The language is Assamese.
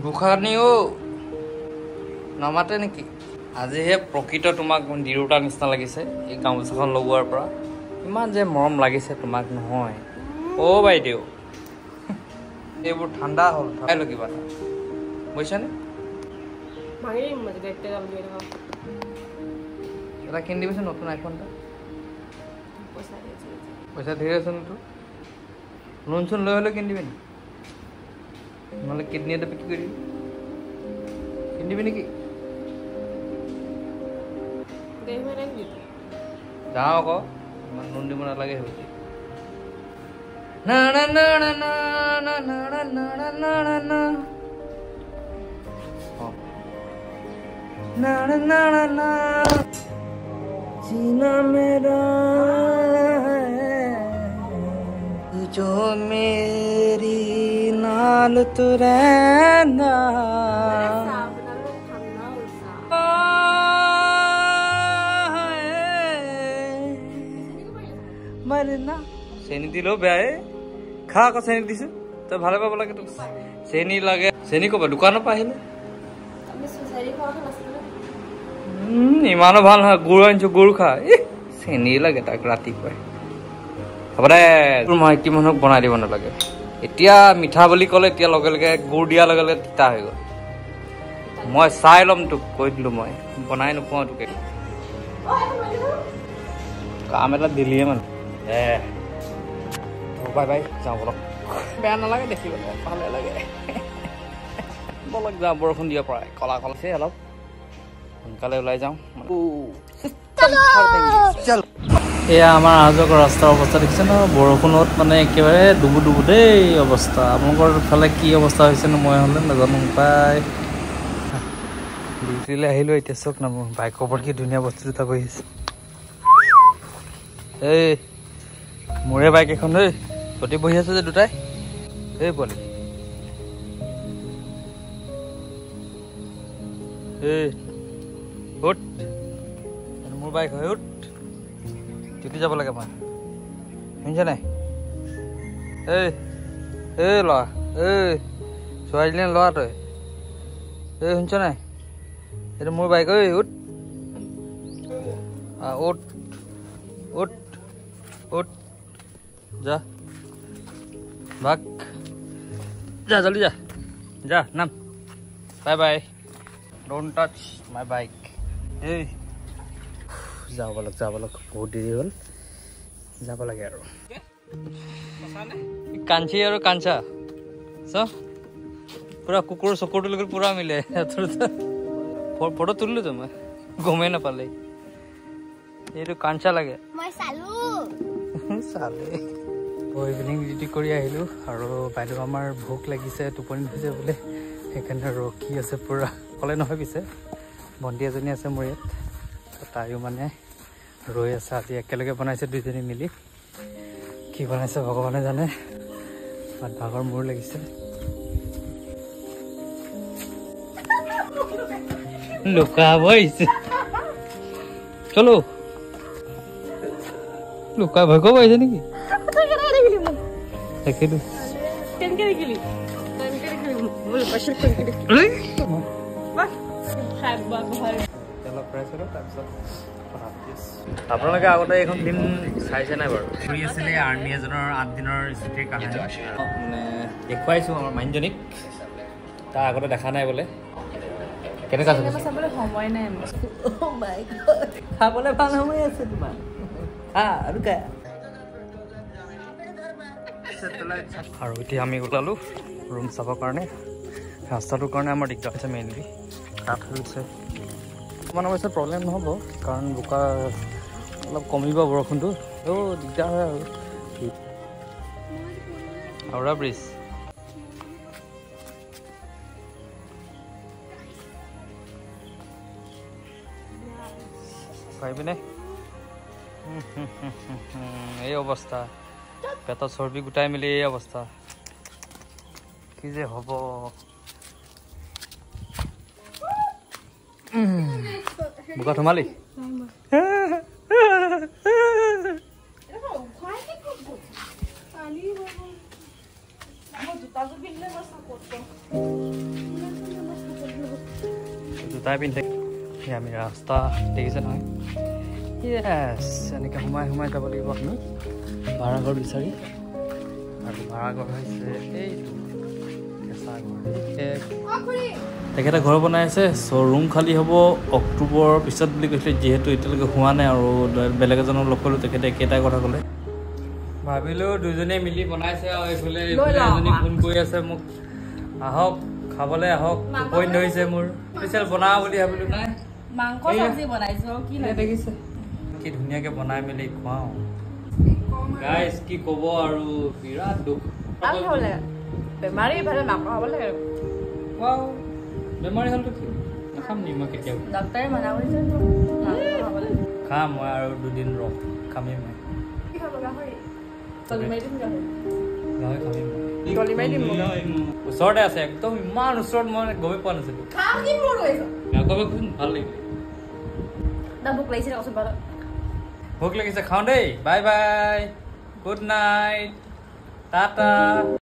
গোসানী অ' নামাতে নেকি? আজিহে প্ৰকৃত তোমাক তিৰোতাৰ নিচিনা লাগিছে এই গামোচাখন লগোৱাৰ পৰা। ইমান যে মৰম লাগিছে তোমাক নহয় অ' বাইদেউ। এইবোৰ ঠাণ্ডা হ'ল, খাই ল কিবা এটা, বুজিছানে? এটা কিনি দিবিচোন নতুন আইফোন এটা। পইচা ধেৰ আছে ন তোৰ? লোন চোন লৈ হ'লেও কিনি দিবি নি? নহ'লে কিডনী এটা বিক্ৰী কৰি দিবি। কিনি দিবি নেকি? যাওঁ আকৌ, ইমান লোন দিব নালাগে সেইবুলি। না না না না না না না না না না না না না না না जीना मेरा है जो मेरी नाल तू रहना। মৰনা চেনি দিলেও বেয়াই, খা আকৌ চেনি দিছো তই ভালে পাব লাগে তোক। চেনি লাগে, চেনি ক'বা দোকানৰ পৰা আহিলে। ইমানো ভাল নহয়, গুড় আনিছো, গুড় খা। চেনি লাগে তাক ৰাতিপুৱাই। হ'ব দে, তোৰ মাইকী মানুহক বনাই দিব নালাগে। এতিয়া মিঠা বুলি ক'লে এতিয়া লগে লগে গুড় দিয়াৰ লগে লগে তিতা হৈ গ'ল। মই চাই ল'ম তোক, কৈ দিলোঁ মই বনাই নোখোৱাওঁ তোকে। কাম এটা দিলিয়ে মানে। দে বাই বাই, যাওঁ বলক। বেয়া নালাগে দেখিবলৈ, ভালে লাগে। বলক যাওঁ, বৰষুণ দিব পৰাই কলা কলাছে অলপ সোনকালে ওলাই যাওঁ। এয়া আমাৰ অহা যোৱা ৰাস্তাৰ অৱস্থা দেখিছে ন, বৰষুণত মানে একেবাৰে ডুবু ডুবু দেই অৱস্থা। আপোনালোকৰ ফালে কি অৱস্থা হৈছে ন মই হ'লে নাজানো পাই। ডিউটিলৈ আহিলোঁ এতিয়া, চাওক না মোৰ বাইকৰ ওপৰত কি ধুনীয়া বস্তু দুটা বহি আছে। এই মোৰে বাইক এখন দেই, তহঁতি বহি আছে যে দুটাই। এই পোৱালি, এই উঠ, মোৰ বাইক হয়, উঠ। ডিউটি যাব লাগে মই, শুনিছে নাই? এই এই ল'ৰা, এই চোৱাই দিলে ল'ৰা তই। এই শুনিছ নাই? এইটো মোৰ বাইক, ঐ উঠ, উঠ উঠ উঠ, যা ভাগ, যা জলদি যা, যা নাম, bye bye, don't touch my bike. এই যাওঁ বলক, যাওঁ বলক, বহুত দেৰি হ'ল, যাব লাগে আৰু। কাঞ্চি আৰু কাঞ্চা চ, পুৰা কুকুৰৰ চকুৰটোৰ লগত পুৰা মিলে। ফটো তুলিলো তো মই, গমেই নাপালে। এইটো কাঞ্চা লাগে। চালে ইভিনিং ডিউটি কৰি আহিলোঁ আৰু বাইদেউ আমাৰ ভোক লাগিছে, টোপনি ধৰিছে বোলে, সেইকাৰণে ৰখি আছে পুৰা। অকলে নহয় পিছে, ভণ্টি এজনী আছে মোৰ ইয়াত, তাইও মানে ৰৈ আছে। আজি একেলগে বনাইছে দুইজনী মিলি, কি বনাইছে ভগৱানে জানে। বাট ভাগৰ মোৰ লাগিছে। লুকাব আহিছে, চলো। লুকাই ভয় কৰিব আহিছে নেকি? দেখিলো। আপোনালোকে আগতে এইখন ফিল্ম চাইছে নাই বাৰু? ঘূৰি আছিলে আৰ্মি এজনৰ 8 দিনৰ স্থিতিৰ কাহিনী মানে দেখুৱাইছোঁ আমাৰ মানুহজনীক, তাৰ আগতে দেখা নাই বোলে। কেনেকুৱা সময় নাই খাবলৈ, ভাল সময় আছে তোমাৰ, খা আৰু খা। আৰু এতিয়া আমি ওলালোঁ ৰুম চাবৰ কাৰণে। ৰাস্তাটোৰ কাৰণে আমাৰ দিগদাৰ হৈছে মেইনলি, কাঠ হৈছে। অকণমান অৱশ্যে প্ৰব্লেম নহ'ব, কাৰণ বোকা অলপ কমিব বৰষুণটো, ত' দিগদাৰ হয় আৰু। হাওৰা ব্ৰিজ পাৰিবিনে? এই অৱস্থা, পেটত চৰ্বি গোটাই মেলি এই অৱস্থা, কি যে হ'ব। বোকাত সোমালি? জোতাযোৰ পিন্ধিলে মই চাপৰ্ট কৰোঁ। জোতাই পিন্ধি থাকে। আমি ৰাস্তা দেখিছে নহয়, য়েছ, এনেকৈ সোমাই সোমাই যাব লাগিব আমি ভাড়াঘৰ বিচাৰি। আৰু ভাড়াঘৰ হৈছে এইটো কেঁচা ঘৰ। তেখেতে ঘৰ বনাই আছে। চ' ৰুম খালী হ'ব অক্টোবৰৰ পিছত বুলি কৈছিলে, যিহেতু এতিয়ালৈকে হোৱা নাই। আৰু বেলেগ এজনক লগ কৰিলোঁ, তেখেতে একেটাই কথা ক'লে। ভাবিলোঁ দুজনীয়ে মিলি বনাইছে আৰু এইফালে এজনী ফোন কৰি আছে মোক, আহক খাবলৈ আহক, টোপনি ধৰিছে মোৰ। স্পেচিয়েল বনাওঁ বুলি ভাবিলোঁ, নাই দেখিছে কি ধুনীয়াকৈ বনাই মেলি খুৱাওঁ। গাইজ কি ক'ব আৰু, বিৰাট দুখ। বেমাৰী মাংস খাব লাগে। বেমাৰী হ'লতো কি নাখাম নি মই কেতিয়াও? ডাক্তৰে মানা কৰিছে খাম মই, আৰু দুদিন ৰ খামেই মই। গাহৰি খামেই মই। ওচৰতে আছে একদম, ইমান ওচৰত মই গমেই পোৱা নাছিলো। ভাল লাগিলে, ভোক লাগিছে, খাওঁ দেই। Bye bye, good night, tata.